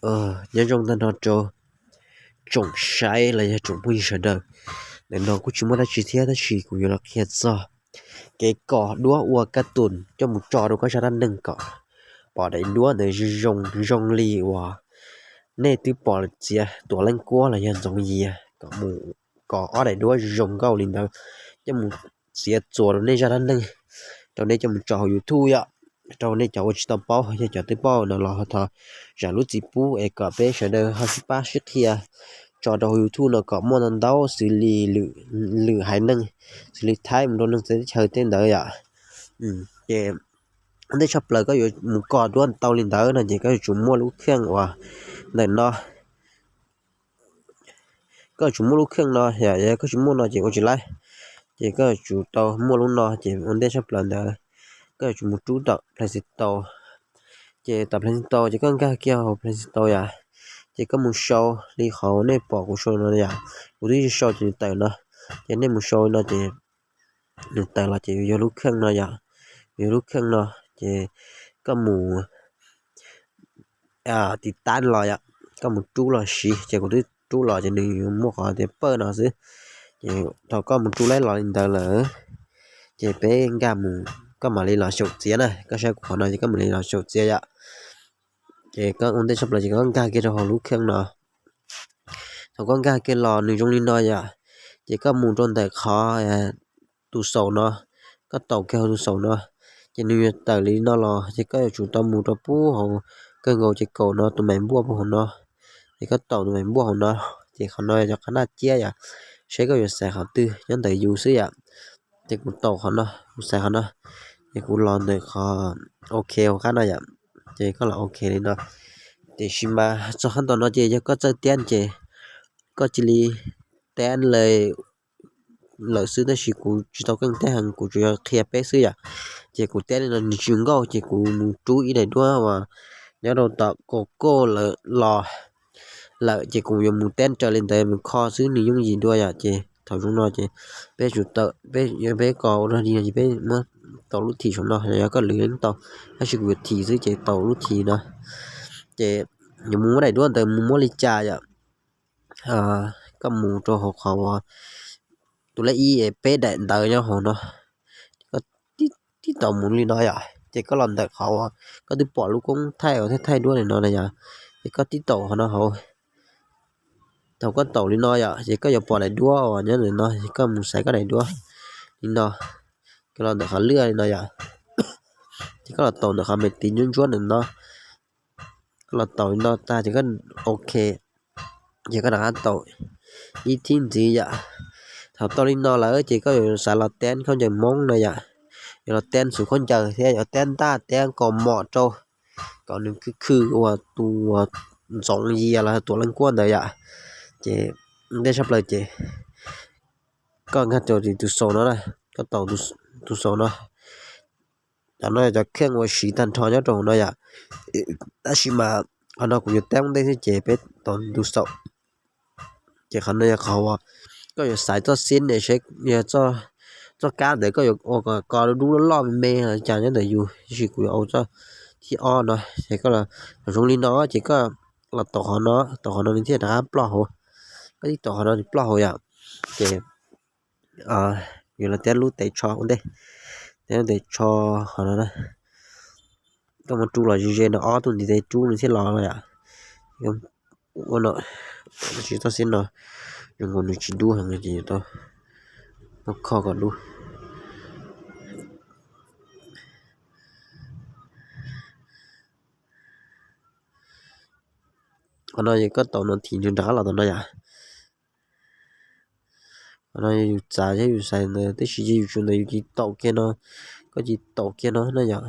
Nyob zoo tag nrho rau tsoom saib los yog tsoom phooj ywg sawv daws. Ntawm no kuj tsis muaj dab tsi thiab tab sis kuv yuav los qhia txog kev kos duab ua kab tus coj mus tso rau koj zaj dab neeg kom pom daim duab ntawd zoo zoo li uas nej twb pom txiav Tuam Leej Kuab los yog Ntxoov Yias kom mus kos ob daim duab zoo nkauj li ntawd coj mus txiav txuas rau nej zaj dab neeg, rau nej coj mus tso hauv YouTube yom. Rau nej cov uas tsis tau paub yog cov twb paub no los thov zam lub txim pub es kom peb sawv daws ho sib pab sib qhia tso rau hauv YouTube no kom muaj ntau ntau xws li lwm haiv neeg, xws li Thaib mus rau neeg txawv teb chaws tej ntawd yom. Ces ua ntej tshaj plaws koj yuav mus kos duab tau li ntawd no ces koj yuav tsum muaj lub kheej uas ntawm no. Koj yuav tsum muaj lub kheej no, yog koj tsis muaj no ces ua tsis laib. Ces koj yuav tsum tau muaj lub no ces ua ntej tshaj plaws ntawd koj yuav tsum mus rub tom Play Store. Ces tom Play Store ces koj nkag kiag hauv Play Store yom. Ces koj mus sau li qhov nej pom kuv sau no yom. Kuv twb sau ces nws tawm no. Ces nej mus sau no ces nws tawm los ces yuav yog lub kheej no yom. Yuav yog lub kheej no ces koj mus tiv tab los yom, koj mus rub los siv ces kuv twb rub los ces nws yuav muaj qhov tias pawj no xwb. Ces thaum koj mus rub laib los li ntawd lawm ces peb nkag mus, koj mam li los xyaum txiav na, koj saib kuv qhov no ces koj mam li los xyaum txiav yom. Ces koj ua ntej tshaj plaws ces koj nkag kiag rau hauv lub kheej no. Thaum koj nkag kiag los nws zoo li no yom, ces koj mus rau ntawm qhov tus xaum no, koj taus kiag hauv tus xaum no, ces nws yuav tawm li no los ces koj yuav tsum tau mus rau pub hauv kawg nkaus ces kaum no tus maim npuaj puag hauv no, ces koj taus tus maim npuaj hauv no, ces qhov no yog cov qhab naj ciab yom, saib koj yuav xaiv qhov twg nyob ntawm yus xwb yom. Ces kuv taus qhov no, kuv xaiv qhov no, ces kuv los ntawm qhov ok hauv qab no yom, ces koj los ok li no. Tiam sis mas txog qhab ntawm no ces yog koj txawj teb ces koj cia li teb lawm xwb tab sis kuv tsis tau keej teb heev, kuv tsuas yog qhia peb xwb yom. Ces kuv teb li no nws tsis nkauj ces kuv mus rub ib daim duab uas nyob rau tom kaum koj lawm los lawm ces kuv yuav mus teb raws li ntawd mus kho xwb nws yooj yim dua yom. Ces thaum zoo no ces peb tsum tawm, peb, yog peb kos ua dog dig no ces peb muab taus lub thim saum no, yog koj lwv yeej tau, tab sis kuv yuav thim xwb ces taus lub thim no. Ces yuav mus muab daim duab ntawd mus muab li cas yom. Koj mus rau hauv qhov uas tus lej ib peb daim ntawv nyob hauv no, koj tib taus mus li no yom, ces koj los ntawm qhov uas koj twb pom lub koob thaij uas thaij thaij duab li no na yom, ces koj tib taus qhov no hauv. Thaum koj taus li no yom, ces koj yuav pom daim duab uas nyob ntawm no, ces koj mus xaiv koj daim duab li no, koj los ntawm qhov lwaj li no yom, ces koj los taus ntawm qhov me tiv ntsuab ntsuab ntawm no. Koj los taus li no tag ces koj ok, ces koj rov qab taus ib thib ntxiv yom. Thaum tau li no lawm ces koj yuav xav los teb khaub ncaws Hmoob no yom, yuav los teb xus khaub ncaws thiab yuav teb ntaj teb kaus mom rau kom nws khwv khwv uas tus Ntxoov Yias los Tuam Leej Kuab ntawd yom. Ces ntej tshaj plaws ces koj nkag rau tus xaus no na, koj taus tus xaus no. Cov no yog cov kheej uas siv tag nrho nyob rau hauv no yom. Tab sis mas qhov no kuv yuav teb ua ntej xwb ces peb taus tus xaus. Ces qhov no yog qhov uas koj yuav xaiv txoj xib es seb yog txoj kab ntawd koj yuav ua kom ko dub dub loj loj me me los cas nyob ntawm yus, tiam sis kuv yuav ua txoj thib ob no. Ces koj los zoo li no ces koj los taus qhov no, taus qhov no nws thiaj rov qab ploj hauv. Koj tib taus qhov no nws ploj hauv yom. Ces yuav los teb lub tes tsho ua ntej, teb lub tes tsho qhov no na. Koj mus rub los ze ze no ob tug ntiv tes rub nws thiaj los no yom. Ua no, tsis txoj xib no, zoo nkaus nws tsis dub heev ces yuav tau muab kho kom dub. Qhov no ces koj taus no thim nws rov qab los tom no yom. Qhov no yog yus txav thiab yus xaiv ntawd, tab sis yog yus tsum ntawd yus cia li taus kiag no, koj cia li taus kiag no na yom.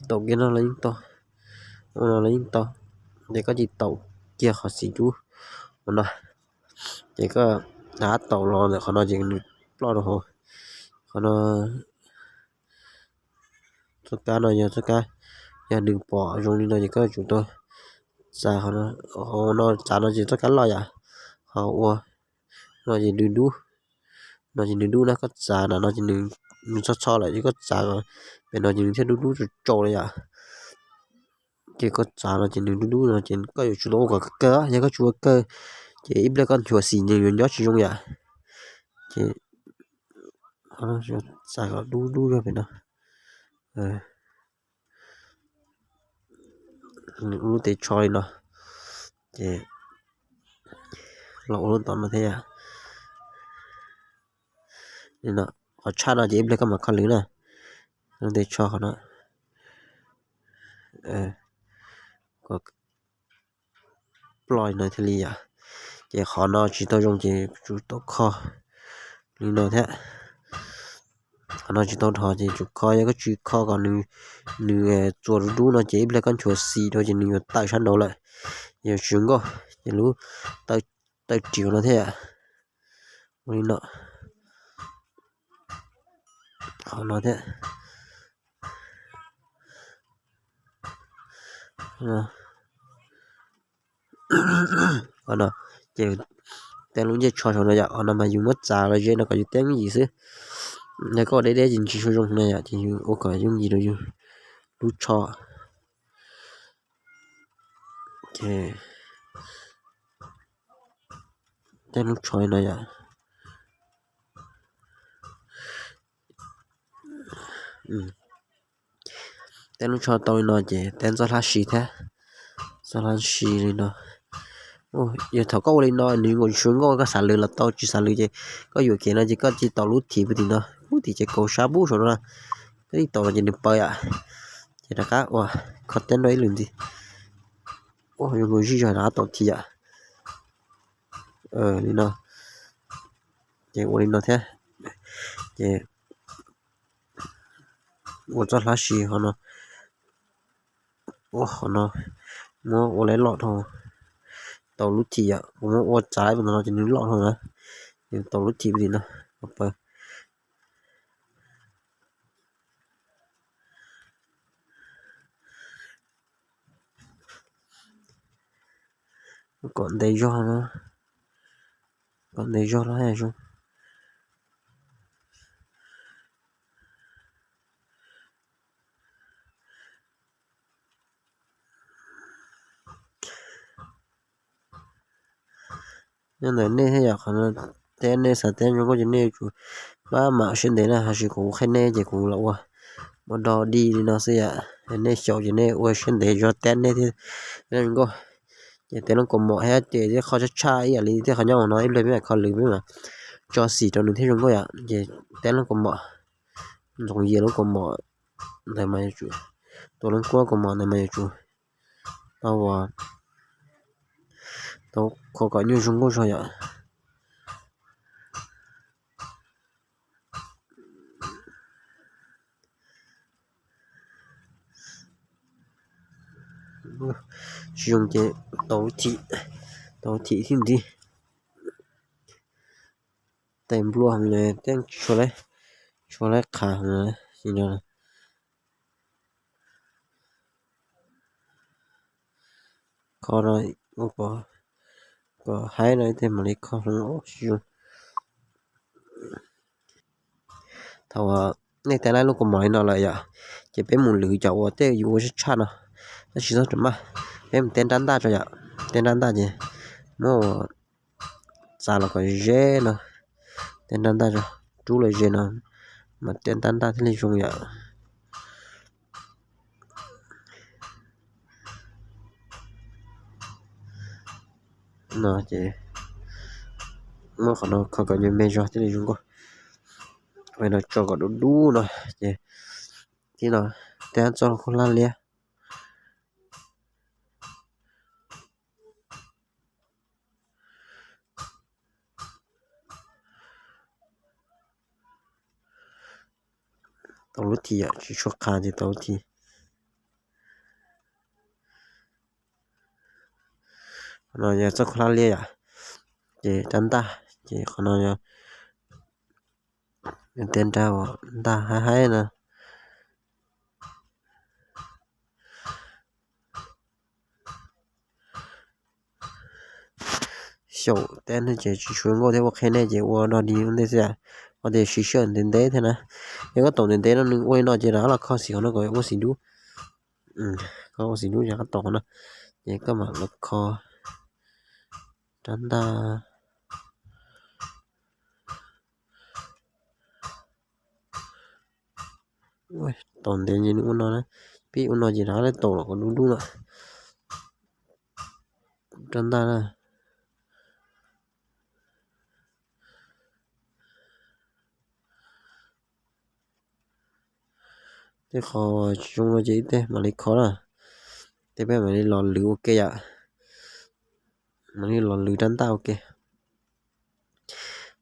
Taus kiag no los yeej tau, ua no los yeej tau. Ces koj cia li taus kiag qhov xim dub ua no, ces koj rov qab taus los ntawm qhov no ces nws ploj rau hauv. Qhov no txoj kab no yog txoj kab, yog nws pom zoo li no ces koj yuav tsum tau txav qhov no, txav no ces txoj kab loj yom. Qhov ua no ces nws dub, no ces nws dub na, koj txav na no ces nws txho txho lawm ces koj txav pem no ces nws thiaj dub dub tsau tsau li yom. Ces koj txav no ces nws dub dub no ces koj yuav tsum tau ua kom kawg, yog koj tsis ua kawg ces ib pliag koj nchuav xim nws yuav nyob tsis zoo yom. Ces txav kom dub dub zog pem no. Nws ua lub tes tsho li no, ces los ua lub tom no thiab yom. Qhov tshaj no ces ib pliag koj mam kho lwm na. Lub tes tsho qhov no, kom ploj li no thiaj li yom. Ces qhov no tsis tau zoo ces tsum tau kho li no thiab. Qhov no tsis tau dhos ces tsum kho, yog koj tsis kho kom nws, nws txuas dub dub no ces ib pliag koj nchuav xim rau ces nws yuav tawm sab nraud lawm, yuav tsis zoo nkauj. Ces lub tawm ris no thiab yom. Ua li no, qhov no thiab. Qhov no ces teb lub ncej tsho saum no yom, qhov no mas yus muab txav los ze no kom yus teb yooj yim xwb. Yog koj ua deb deb ces tsis tshua zoo no yom, ces yus ua kom yooj yim rau yus lub tsho. Ces teb lub tsho li no yom. Teb lub tsho tau li no ces teb txoj hlab si thiab. Txoj hlab si li no. Yog thaum koj ua li no nws nkaus tsis tshua nkauj, koj xav lwm los tau, tsis xav lwm ces koj yuam kev no ces koj cia li taus lub thim puag tim no, lub thim ces kaus sab pub saum no, koj tib taus no ces nws paws yom. Ces rov qab ua kho teb nrog ib lwm ntxiv. Ua zoo nkaus zij zog rov qab taus thim yom. Li no, ces ua li no thiab. Ces ua txoj hlab si qhov no, ua qhov no, muab ua leb loj dhau, taus lub thim yom, kuv muab ua txav ib puas ntawm no ces nws loj dhau na, ces taus lub thim puag tim no, paws. Kom ntev zog no, kom ntev zog los zoo. Nyob ntawm nej thiab yom, qhov no teb nej xav teb zoo nkauj ces nej yuav tsum pab mam siab ntev na, tab sis kuv qhia nej ces kuv los ua muab do dig li no xwb yom. Nej xyaum ces nej ua siab ntev zog teb nej thiab zoo nkauj. Ces teb lub kaus mom thiab ces tej qhov tshaj tshaj ib yam li tej qhov nyob hauv no, ib pliag peb mam kho lwm peb mam tso xim rau nws thiaj zoo nkauj yom. Ces teb lub kaus mom, ntxoov yias lub kaus mom ntawd mas yuav tsum, tua lub kuab kaus mom ntawd mas yuav tsum tau, tau kho kom nyuaj zoo nkauj zog yom. Tsis zoo ces tau thim, tau thim thiab ntxiv. Tais nplua heev li, tej tsis tshua, tsis tshua laib qhav heev li no. Kho no, kom haib no tej mam li kho hloov tsis zoo. Thaum nej teb laib lub kaus mom li no lawm yom, ces peb mus lwv cov uas tej yus ua tshaj tshaj no, tab sis txhob rau maj. Peb mus teb nrab ntaj tso yom, teb nrab ntaj ces muab ua txav los kom ze no, teb nrab ntaj tso, rub los ze no, mas teb nrab ntaj thiaj li zoo yom. No ces muab qhov no kho kom nyuag me zog thiaj li zoo nkauj. Qhov no tso kom dub dub no ces tib no teb txoj khaub hlab liab. Tau lub thim yom, tsis tshua qhav ces tau lub thim. Qhov no yog txoj khaub hlab liab yom, ces rab ntaj, ces qhov no yog tej nrab uas ntaj haib haib no. Xyaum teb nej ces tsis tshua nkauj thiab, ua qhia nej ces ua dog dig ua ntej xwb, ua tias siv sij hawm ntev ntev thiab na. Yog koj taum ntev ntev no nws ua li no ces rov qab los kho xim qhov no kom ua xim dub. Koj ua xim dub ces koj taus qhov no, ces koj mam los kho rab ntaj. Taus ntev ces nws ua no na, pib ua no ces rov qab taus los kom dub dub na. Rab ntaj na. Tej qho tsis zoo no ces ib teg mam li kho na. Tej peb mam li los lwv ua ke yom. Mam li los lwv rab ntaj ua ke.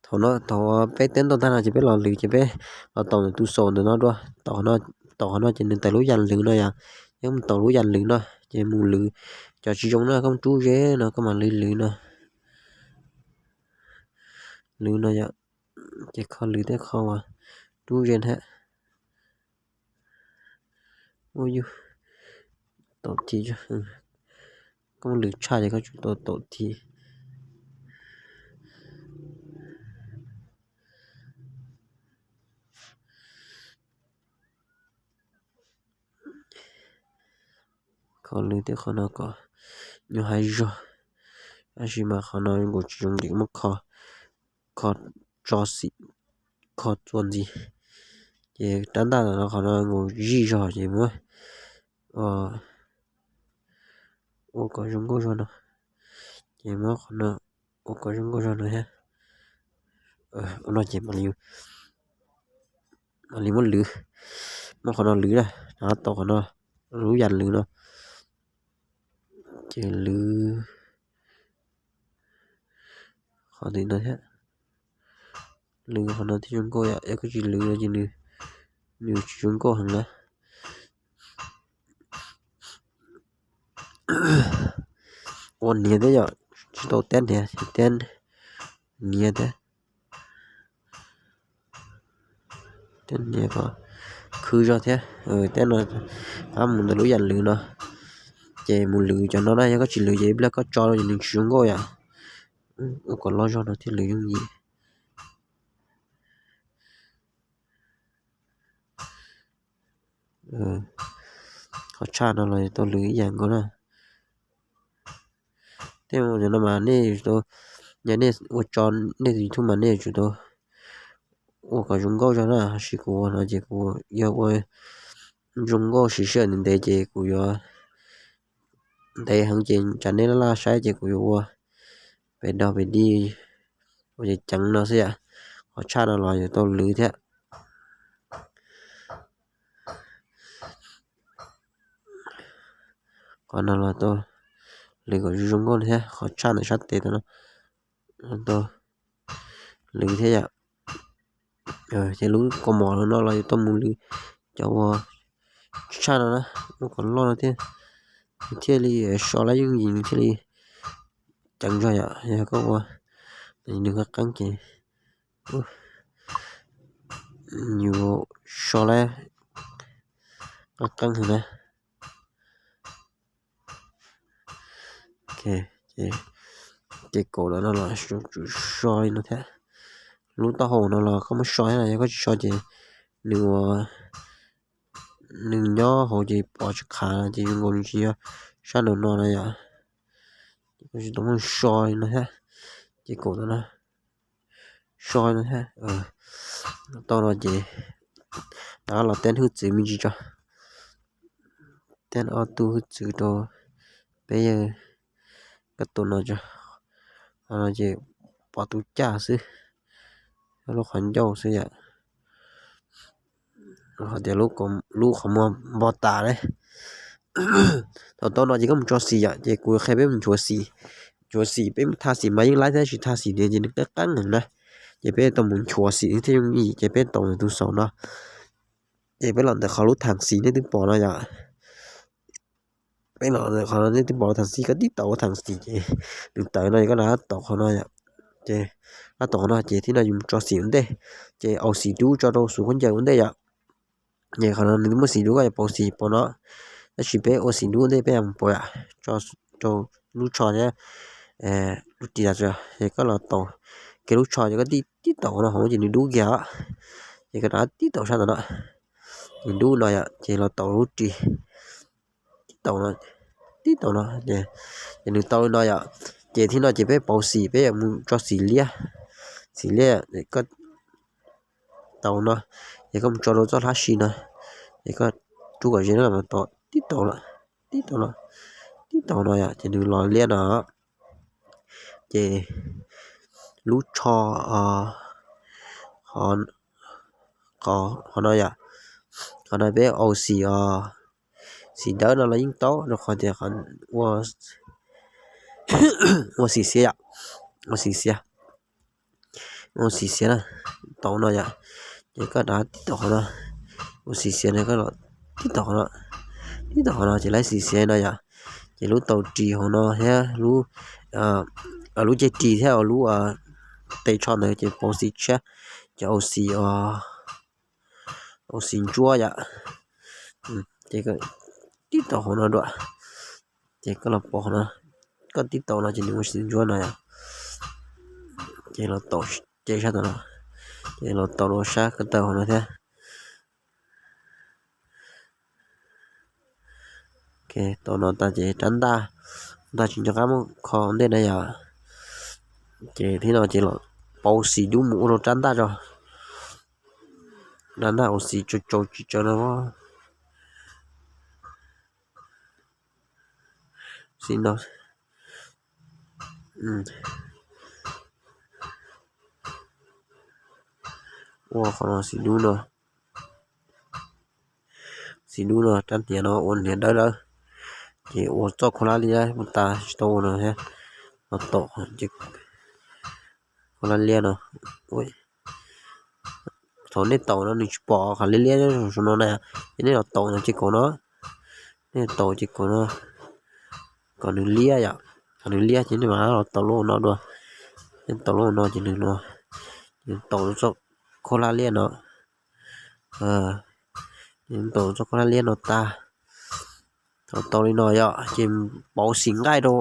Thaum no thaum peb teb ntoj tag no ces peb los lwv ces peb los taus ntawm tus xaum ntawm no dua. Taus qhov no ces nws tawm lub yas lwv no yom. Yog mus taus lub yas lwv no ces mus lwv cov tsis zoo na, koj mus rub ze no koj mam li lwv no. Lwv no yom. Ces kho lwv tej qho uas rub ze thiab. Ua yus taus thim, koj mus lwv tshaj ces koj tsum tau taus thim. Kho lwv tej qho no kom nyuaj haib zog, tab sis mas qhov no nkaus tsis zoo ces muab kho, kho tso xim, kho txuas ntxiv. Ces rab ntaj no qhov no nkaus zij zog ces muab ua kom zoo nkauj zog no. Ces muab qhov no ua kom zoo nkauj zog no thiab. Ua no ces mam li muab lwv, muab qhov no lwv na, rov qab taus qhov no, lub yas lwv no. Ces lwv qhov ntawm no thiab. Lwv qhov no thiaj zoo nkauj yom, yog koj tsis lwv no ces nws tsis zoo nkauj heev na. Ua hniav thiab yom, tsis tau teb hniav, teb hniav thiab. Teb hniav kom khwv zog thiab. Teb no rov qab mus ntawm lub yas lwv no. Ces mus lwv cov no na, yog koj tsis lwv ces ib pliag koj tso los ces nws tsis zoo nkauj yom. Ua kom loj zog no thiaj lwv yooj yim. Qhov tshaj no los yuav tau lwv ib yam nkaus na. Tej no mas nej yuav tau, yog nej ua tso nej tus YouTube mas nej yuav tsum tau ua kom zoo nkauj zog na, tab sis kuv ua no ces kuv yog ua zoo nkauj siv sij hawm ntev ntev ces kuv yuav ntev heev ces tsam nej laj laj saib ces kuv yuav ua pem dog pem dig, ua ceev ceev no xwb yom. Qhov tshaj no los yuav tau lwv thiab. Qhov no los tau lwv kom zoo zoo nkauj thiab, qhov tshaj ntawm sab tes tau no tau lwv thiab yom. Ces lub kaus mom no los yuav tau mus lwv cov uas tshaj no na, ua kom loj no thiab, nws thiaj li so lab yooj yim, nws thiaj li ceev zog yom. Yog koj ua nws qeeb qeeb ces yuav so lab qeeb qeeb heev na. Ces kaum no los tsum so li no thiab. Lub taub hau no los koj muab so thiab, yog koj tsis so ces nws ua, nws nyob hauv ces pov tsis qhav ces zoo nkaus nws tsis yog sab nraum no na yom. Koj tsis tau muab so li no thiab. Ces kaum no so li no thiab. Tau no ces rov qab los teb hwj txwv me ntsis tso. Teb ob tug hwj txwv rau peb yawg koj tus no tso. Qhov no ces pov tus caj xwb, lub qhov ncauj xwb yom. Hais tias lub qhov muag npog tas lawm. Thaum tau no ces koj mus tso xim yom, ces kuv qhia peb mus nchuav xim. Nchuav xim peb mus tha xim mas yeej laib thiab, tsis tha xim ces nws qeeb qeeb heev na. Ces peb tau mus nchuav xim thiaj yooj yim, ces peb taus tus xaum no. Ces peb los ntawm qhov lub thaam xim nej twb pom no yom. Peb los ntawm qhov no nej twb pom lub thaam xim, koj tib taus lub thaam xim ces nws tawm no, koj rov taus qhov no yom. Ces rov taus qhov no ces thib no yus mus tso xim ua ntej, ces au xim dub tso rau xub khaub ncaws ua ntej yom. Ces qhov no nws twb muaj xim dub, koj yuav pauv xim pauv no, tab sis peb ua xim dub ua ntej peb yuav mus pauv yom, tso rau lub tsho thiab lub ris tas, ces koj los taus kiag lub tsho ces koj tib taus qhov no hauv ces nws dub kiag os. Ces koj rov tib taus sab ntawm no, nws dub no yom, ces los taus lub ris. taus no, tib taus no, ces nws tau li no yom. Ces thib no ces peb pauv xim, peb yuav mus tso xim liab, xim liab, koj taus no, ces koj mus tso rau txoj hlab si no, ces koj rub kom ze no, tib taus no, tib taus no, tib taus no yom, ces nws los liab no. Ces lub tsho, qhov no yom, qhov no peb ua xim os, xim dawb no los yeej tau, rau qhov tias ua xim xiav yom, ua xim xiav, ua xim xiav na, taus no yom. Ces koj rov tib taus qhov no, ua xim xiav no, koj los tib taus qhov no, tib taus qhov no ces lawv xim xiav no yom. Ces lub taus ris hauv no thiab lub ceg ris thiab lub tes tsho ntawd ces pauv xim tshiab, ces ua xim, ua xim ntsuab yom. Ces tib taus hauv no dua, ces koj los pauv qhov no, koj tib taus no ces nws ua xim ntsuab no yom. Ces los taus, ces sab tom no, ces los taus rau sab ko taw hauv no thiab. Taus no tas ces rab ntaj, ntaj tsis nco qab muab kho ntej na yom. Ces thib no ces los pauv xim dub mus ua rau rab ntaj tso, rab ntaj ua xim tsaus tsaus tsis tsaus no. Xim no, ua qhov no xim dub no, xim dub no rab hniav no ua hniav dawb dawb, ces ua txoj khaub hlab liab mus tas tsis tau ua no thiab, los taus khaub hlab liab no. Thaum nej taus no nws tsis pom qhov liab liab nyob saum no na, ces nej los taus no ces kaum no, nej taus ces kaum no, kom nws liab yom, kom nws liab ces nej mam los taus lub no dua. Nej taus lub no ces nws no, taus txoj khaub hlab liab no, taus txoj khaub hlab liab no tag, thaum tau li no yom ces pauv xim nqaij rau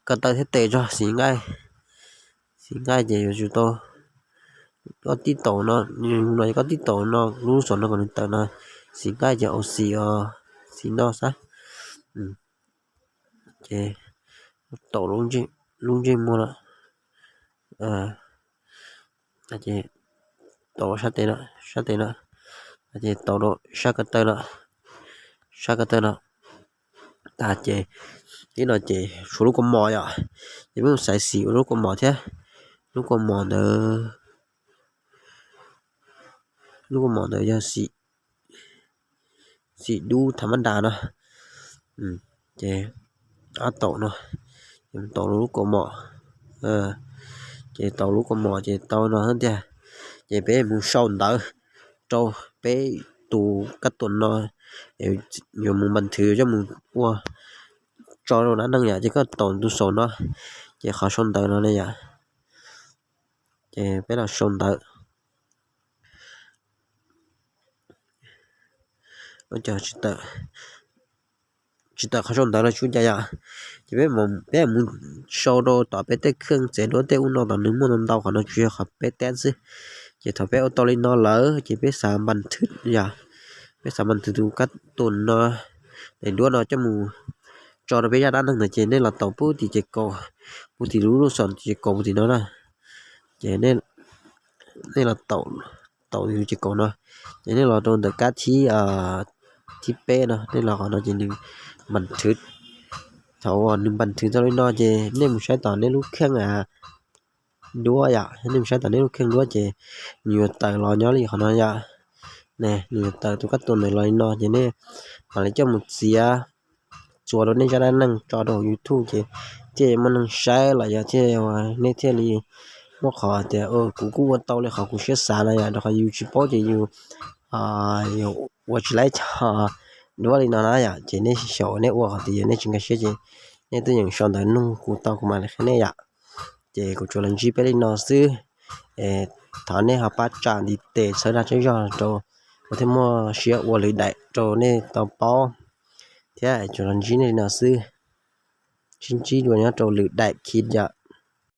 ko taw thiab tes tso, xim nqaij, xim nqaij ces yuav tsum tau, koj tib taus no, no koj tib taus no lub xom no kom nws tawm no, xim nqaij ces ua xim, xim no xab. Ces taus lub ntsej muag lawm, ces taus sab tes no, sab tes no, ces taus rau sab ko taw no, sab ko taw no. Tas ces, tib no ces tshuav lub kaus mom yom, ces peb mus xaiv xim ua lub kaus mom thiab, lub kaus mom ntawd, lub kaus mom ntawd yog xim dub thav mab das no, ces ab taus no, ces taus lub kaus mom, ces taus lub kaus mom ces tau no thiab tiag, ces peb mus sau ntawv rau peb tus kab tuam no, yuav mus npas nthwv coj mus ua tso rau dab neeg yom, ces koj taus tus saum no, ces qhov sau ntawv no ne yom, ces peb los sau ntawv. Tsis tawm qhov sau ntawv los tsis ua cas yom, ces peb, peb mus sau rau tom peb tej kheej txiav duab tej ub no tom nws muaj ntau ntau, qhov no tsuas yog qhov peb teb xwb. Ces thaum peb ua tau li no lawm ces peb xav npas nthwv yom, peb xav npas nthwv tus kab tuam no, daim duab no coj mus tso rau peb zaj dab neeg ntawd ces nej los taus pub tim ces kaum, pub tim lub lub xom ces kaum pub tim no na. Ces nej los taus, taus tus ces kaum no, ces nej los rau ntawm kab thib, thib peb no, nej los qhov no ces nws npas nthwv. Thaum uas nws npas nthwv tau li no ces nej mus saib tom nej lub kheej duab yom, nej mus saib tom nej lub kheej duab ces nws yuav tawm los nyob li qhov no yom. Nws yuav tawm tus kab tuam ntawd los li no ces nej mam li coj mus txiav txuas rau nej zaj dab neeg tso rau YouTube ces thiaj muaj neeg saib los yog thiaj, nej thiaj li muaj qhov tias kuv kuj ua tau li qhov kuv siab xav no yom, rau qhov yus tsis paub ces yus ua tsis laib cov duab li no na yom. Ces nej xyaum nej ua qhov twg yog nej tsis nkag siab ces nej tuaj yeem sau ntawv nug kuv tau kuv mam li qhia nej yom. Ces kuv tsuas los ntsib peb li no xwb. Thov nej ho pab tsa ntiv tes txhawb dag txhawb zog rau kuv thiaj muaj siab ua lwm daim rau nej tau paub thiab. Tsuas los ntsib nej li no xwb. Sib ntsib dua nyob rau lwm daim khiv yom.